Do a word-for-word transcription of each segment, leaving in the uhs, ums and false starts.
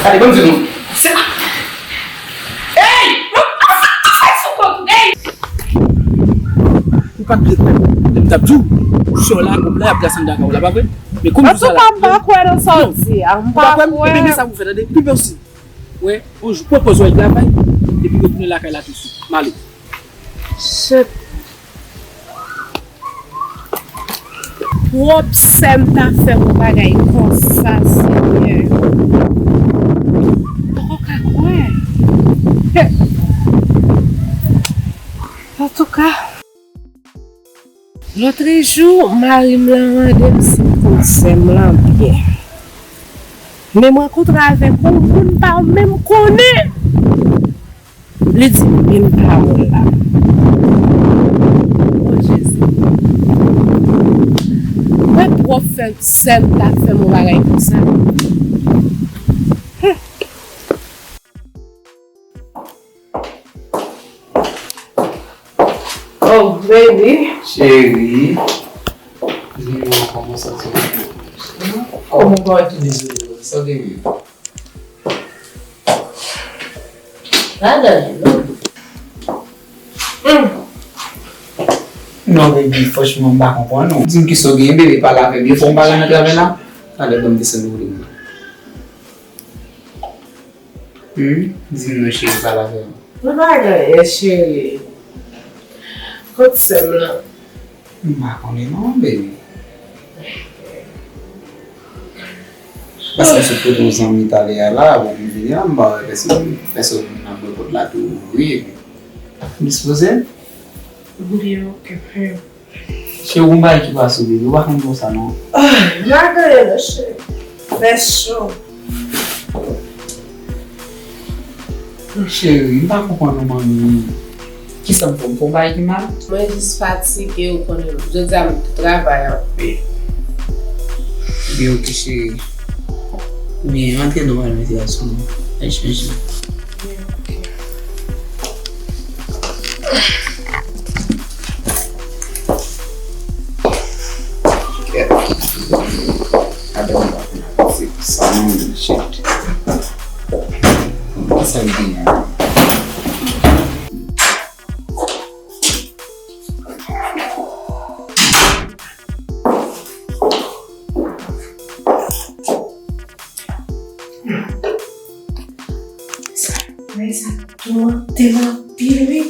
Gade, ban m di nou. Se pa. Ey! Mwen ap fè tout fè sou kont ou, ey! Ou pa t vle kwè. Lè m t ap di w, sè w la, gwoup la, y ap desann lakay w la, pa vre? Men kòm m di w sa la. Antouka, m pa kwè nan sa w di a. M pa kwè. Ebyen, men sa pou fè, tande. Pi bèl si. Wè, yon jou, pran pòz w al travay, epi retounen lakay la tousuit. M ale. Shit. Pwòp sè m ta fè m yon bagay konsa, Senyè. M poko ka kwè. Antouka, lòtrejou, mari m lan mande m si m konn sè m lan byen. Men m rankontre avèk yon moun m pa menm konnen. Li di menm pawòl la. O Jezi. Mwen pwòp fè sè m ta fè m yon bagay konsa. Hum. Oh, baby. Cheri. Di mwen kòman w santi w? Kòman w pa wè tou dezole konsa, baby? Pa gade, non. Hum. Non, baby, franchman, m pa konprann ou. Di m kisa w genyen, baby, pale avè m. Yo fè yon bagay nan travay la. Talè, ban m desann volume nan. Hmm? Di m non, cheri, pale avè m. Mwen pa gen anyen, cheri. Kot sè m lan? M pa konnen non, baby. Paske m sot kote yon zanmi talè a la, bon, m vini la, m pa wè pèsonn, pèsonn nan bò pòt la tou ouvri, epi m dispoze. Byen, ok, frè. Cheri, ou bay ki pa sou li, ou pa konn konsa non. Ah, m pa gen anyen non, cheri. Fè cho. Cheri, m pa konprann ou, manmi. Kisa m fè? M fè yon bagay ki mal? Mwen jis fatige, ou konnen. Jodi a, m travay anpil. Byen, ok, cheri. Byen, antre nou pral mete asou nou. Al chanje. Byen, ok. Kèt. Adan m pa konn ap di sa non, shit. Sa l genyen? Sa, sa toumante m anpil, wi.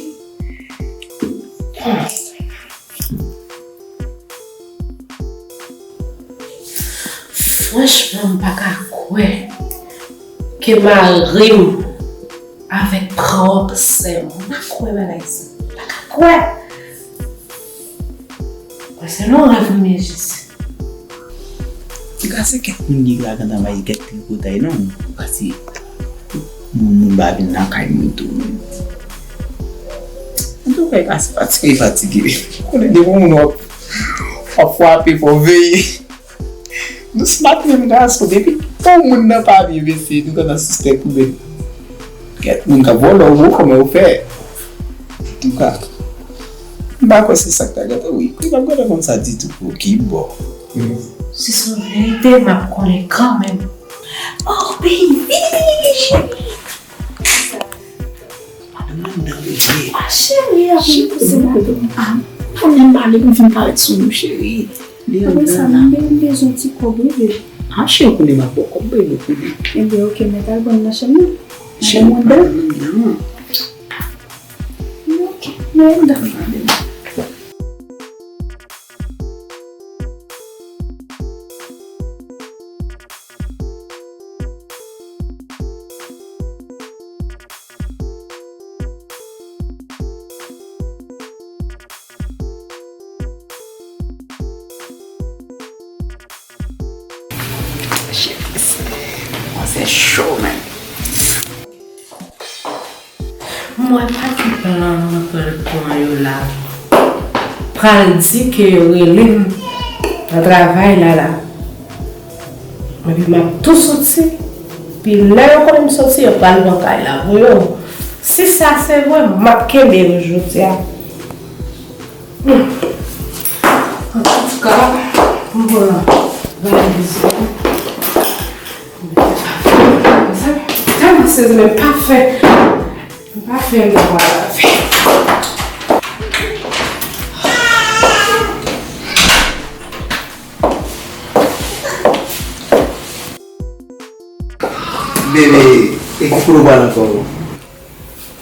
Franchman, m pa ka kwè ke mari m avèk pwòp sè m. M pa kwè bagay sa. M pa ka kwè. Paske non, rèv mwen jis. Tika se kèk moun ki ka gentan bay kèk tripotay non. Pase moun, moun pa vin lakay mwen tou. Antouka, e pa se fatige, fatige. Konnen depi moun w ap, w ap frape, fò w veye. Nou smat menm gason, depi pou moun nan pa byen, mesye, nou gentan sispann koupe. Kèk moun k ap vòlò, ou kòman ou fè? Antouka, m pa kwè se sa k ta gentan, wi. Wi, m ap gentan konn sa ditou pou ki bò. Si se yon verite, m ap konnen kanmenm. Oh, baby! Madanm nan anndan, bebe. Ah, cheri, ap vin pouse madanm. Ah, fò m pale pou m fin parèt sou nou, cheri. Li anndan la. Apre sa, m be-, m bezwen ti kòb, wi, bebe. Ah, cheri, kounye m ap ba w kòb, bebe, kounye. Ebyen, ok, mèt al pran nan chanm nan. Cheri, madanm anndan. Ok, mèt anndan. Shit, se cho, man. Mwen pa gen plan nan plan yo la. Pral di ke yo rele m nan travay la la. Epi m ap tou soti. Pi lè yo konnen m soti, yo pral pran kay la pou yo. Si sa se vre, m ap kenbe yo jodi a. Antouka, m pran valiz mwen. M mete sa. Men pa fè, pa fè m wè afè. Bebe, e ki kote w pral ankò?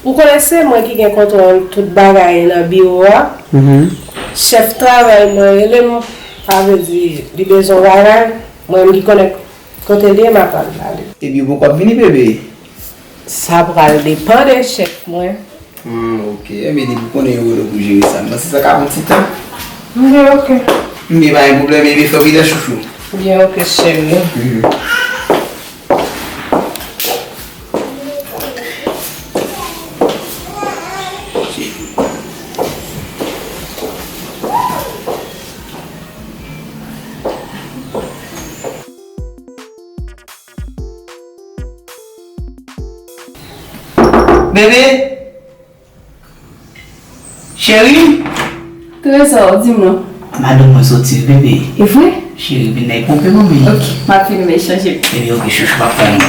Ou konnen se mwen ki gen kontwòl tout bagay nan biwo a. Chèf travay mwen rele m, sa vle di li bezwen yon bagay, mwen menm ki konnen kote l ye, m ap al ba li. Epi ou poko ap vini, bebe? Sa pral depann de chèf mwen. Hmm, ok. Enben, depi w konnen yo rele w pou jere sa, m panse sa ka pran ti tan. Enben, ok. Enben, pa gen pwoblèm, enben, fè w byen chouchou. Byen, ok, cheri. Mhm. Bebe! Cheri! Trezò, di m non. Madanm mwen soti, bebe. E vre? Cheri, vin la, e ponpe, manmi. Ok, m ap vin, m ap chanje. Bebe, ok, chouchou, pa fè anyen.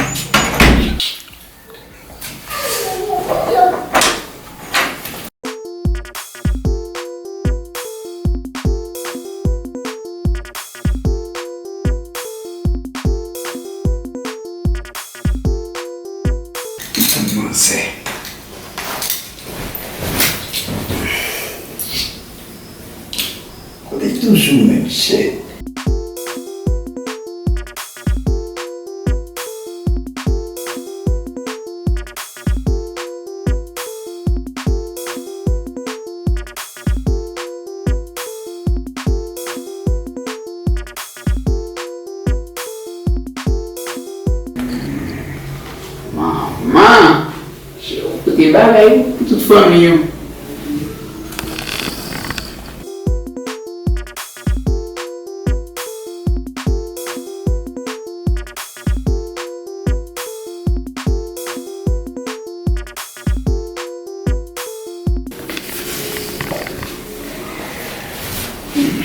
Manzè. Kote toujou menm chè. Manman! Cheri, ou pote bagay pou tout fanmi an.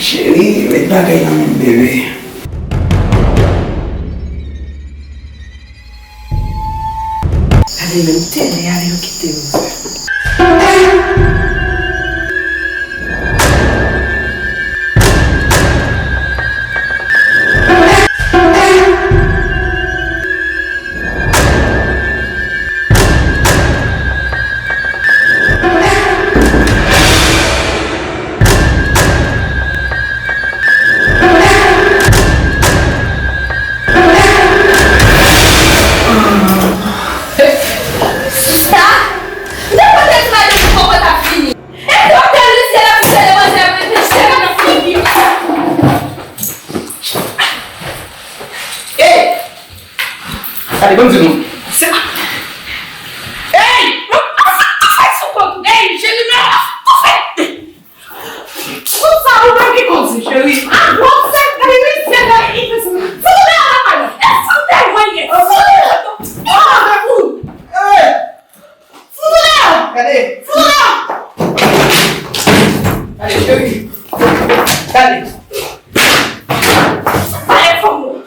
Cheri, met bagay nan men m, bebe. Gade menm tèlè ale yo kite m. Sa? Nenpòt ki madanm ou poko t ap fini. E doktè Lucien ap sele manzè mwen, se la nan figi. Ey! Gade, ban m di nou. Se pa. Ey! Mwen ap fè tou fè sou kont ou. Ey, Jerry, mwen ap tou fè. Tout sa ou menm ki koze, cheri. A, w ap fè gade wi, se gade li fè sa. Fout ou deyò lakay mwen. E fout ou deyò mwen ye. Fout ou deyò. Fout ou deyò. Gade. Fout ou deyò. Gade, cheri. Gade. Pale fò mwen.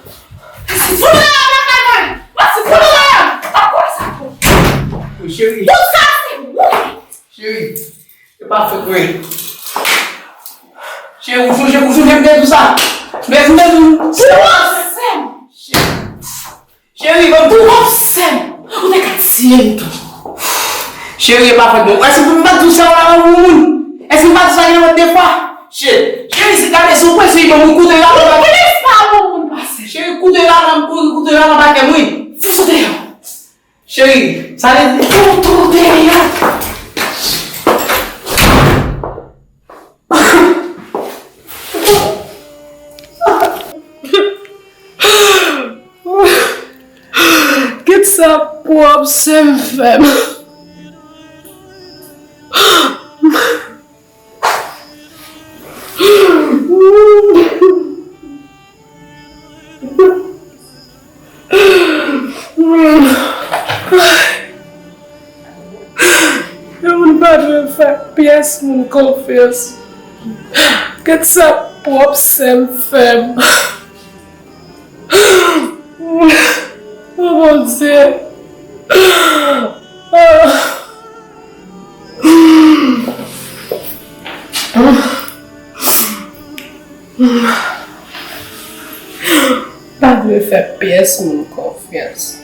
Fout ou deyò lakay mwen. Mwen di fout ou deyò. Pa kwè sa. Cheri. Tout sa se ou. Cheri. E pa fòt mwen. Cheri, ou sonje, ou sonje m te di w sa? M te di w, m te di w. Pou w sè m. Cheri, ban m. Pou w sè m. Ou te ka tiye m tou. Cheri, e pa fòt mwen. Èske m pa t di w sa w la yon moun? Èske m pa t di w sa yon lòt de fwa? Cheri, cheri, se gade, se yon presyon, ban m koute la. Ou plis pa yon moun pase. Cheri, koute la, ban m koute, koute la, nan pakè m, wi. Fout ou deyò. Cheri, sa vle di. Fout ou deyò. Kit sa pwòp sè m fè m. Yon moun pa dwe fè pyès moun konfyans. Gad sa pwòp sè m fè m. O Bondye. Pa dwe fè pyès moun konfyans.